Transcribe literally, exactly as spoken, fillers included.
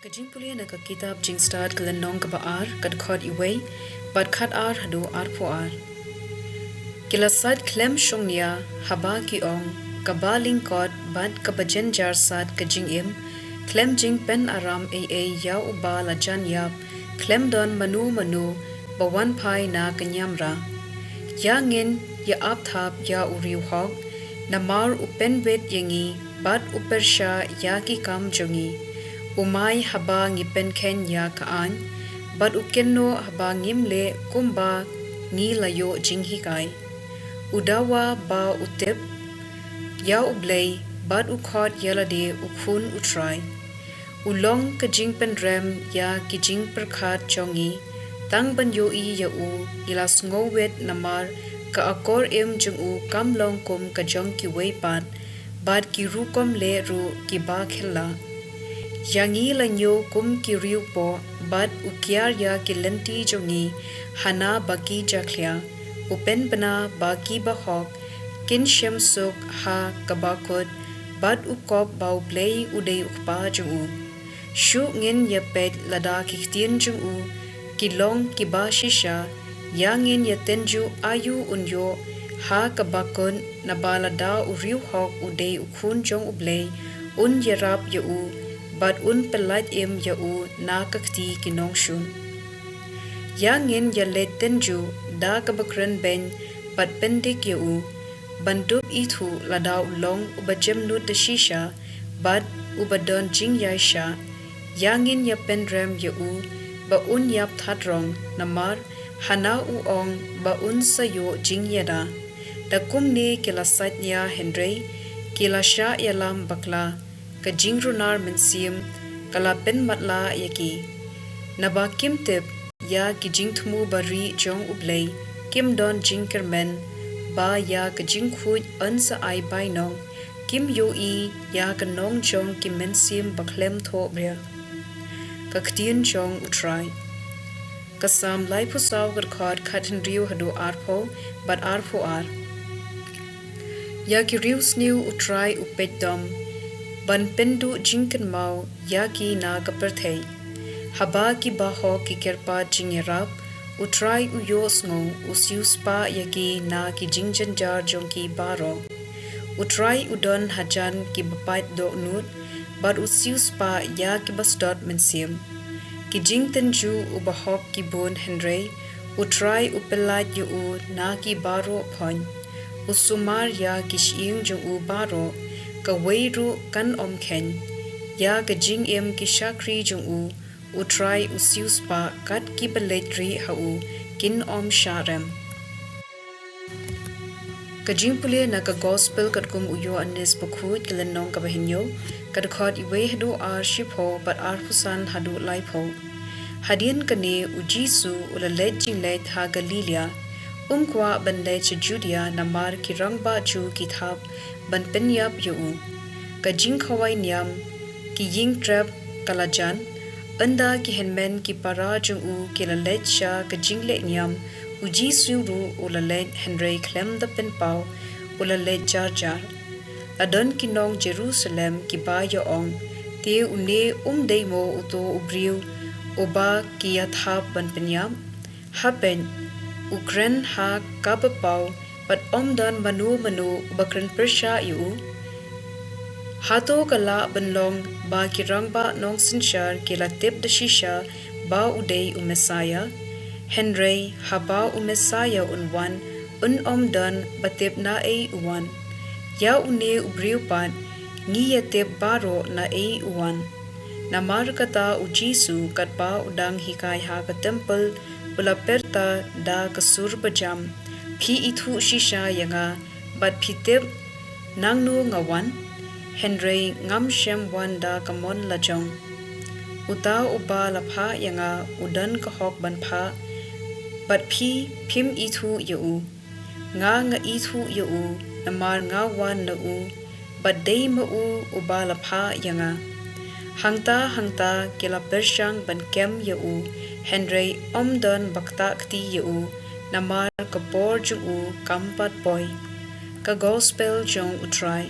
Ka jingpule na ka kitab Jingstad ka lynnong kaba ar, ka dkhot iwei bad khat ar haduh arphew ar. Ki la sait khlem shongnia haba ki ong, kaba lyngkot bad kaba jynjar sat ka jingim, khlem jingpynaram ei ei ïa uba la jan ïap, khlem don mano mano ba wan phai na ka niamra. Ïa ngin ïa ap thap ïa u riewhok, namar u pynwit ïa ngi bad u pyrshah ïa ki kam jong ngi. U mai haba ngi pynkheiñ ïa ka aiñ, bad u kynnoh haba ngim leh kumba ngi la ïoh jinghikai. U dawa ba u tip ïa U Blei bad u khot ïa lade u khun U Trai. U long ka jingpynrem ïa ki jingpyrkhat jong ngi, tang ban ïohi ïa u ngi la sngewwit, namar ka akor im jong u kam long kum ka jong kiwei pat, bad ki rukom leh ruh kiba khylla. Ïa ngi la ñiew kum ki riewpoh, bad u kiar ïa ki lynti jong ngi hana ba ki jakhlia. U pynbna ba ki bahok kin shemsuk ha kaba kut, bad u kop ba U Blei u dei U Kpa jong u. Shuh ngin ïa peit lada ki ktien jong u ki long kiba shisha, ïa ngin ïa tynjuh aïu un ïoh ha kaba kut, naba lada u riewhok u dei u khun jong U Blei, un ïarap ïa u bad un pyllait im ïa u na ka kti ki nongshun. Ïa ngin ïa leit tynjuh da kaba kren beiñ bad pyndik ïa u, ban dup ithuh lada u long uba jemnud da shisha bad uba don jingïaishah. Ïa ngin ïa pynrem ïa u ba un ïap that rong, namar hana u ong ba un sa ïoh jingïada. Da kumne ki la sait nia, hynrei ki la shah ïalam bakla. Ka jingrunar mynsiem ka la pynmatlah ïa ki. Naba kim tip ïa ki jingthmu barieh jong U Blei, kim don jingkyrmen ba ïa ka jingkhuid yn sa ai bainong, kim ïohi ïa ka nong jong ki mynsiem ba khlem thohbria. Ka ktien jong U Trai. Ka Salm laiphew saw, ka dkhot khathynriew haduh arphew bad arphew ar. Ïa ki riewsniew U Trai u peit dom, ban pynduh jingkynmaw ïa ki na ka pyrthei. Haba ki bahok ki kyrpad jingïarap, U Trai u ïohsngew, u siewspah ïa ki na ki jingjynjar jong ki baroh. U Trai u don hajan kiba pait dohnud, bad u siewspah ïa kiba sdot mynsiem. Ki jingtynjuh u bahok ki bun, hynrei U Trai u pyllait ïa u na ki baroh point. U sumar ïa ki shyieng jong u baroh, kawei ruh kan ym kheiñ. Ïa ka jingim ki shakri jong u, U Trai u siewspah, kat kiba leit rieh ha u kin ym shah rem. Ka jingpule na ka Gospel katkum u Ïoannis Bakhuid, ka lynnong kaba hynñiew, ka dkhot iwei haduh ar, shiphew bad arphew san haduh laiphew. Hadien kane U Jisu u la leit jingleit ha Galilea. Um kwah ban leit sha Judia, namar ki rangbah Jiw ki thap ban pynïap ïa u. Ka jingkhawai niam, ki ïing trep ka la jan. Ynda ki hynmen ki para jong u ki la leit sha ka jingleh niam, U Jisu ruh u la leit, hynrei khlem da pynpaw, u la leit jar jar. La don ki nong Jerusalem kiba ïa ong, te une um dei mo uto u briew uba ki ïa thap ban pynïap? Hapdeng u kren ha kaba paw, bad ym don mano mano uba kren pyrshah ïa u. Hato ka lah ban long ba ki rangbah nongsynshar ki la tip da shisha ba u dei u Messaïah? Hynrei haba u Messaïah un wan, un ym don ba tip naei u wan. Ïa une u briew pat ngi ïa tip baroh naei u wan. Namar kata U Jisu, katba u dang hikai ha ka templ, u la pyrta da ka sur bajam, phi ithuh shisha ïa nga, bad phi tip nangno nga wan? Hynrei ngam shym wan da ka mon lajong. Uta uba la phah ïa nga u don ka hok ban phah, bad phi phim ithuh ïa u. Nga, nga ithuh ïa u, namar nga wan na u, bad dei ma u uba la phah ïa nga. Hangta hangta ki la pyrshang ban kem ïa u, hynrei ym don ba ktah kti ïa u, namar ka por jong u kam pat poi. Ka Gospel jong U Trai.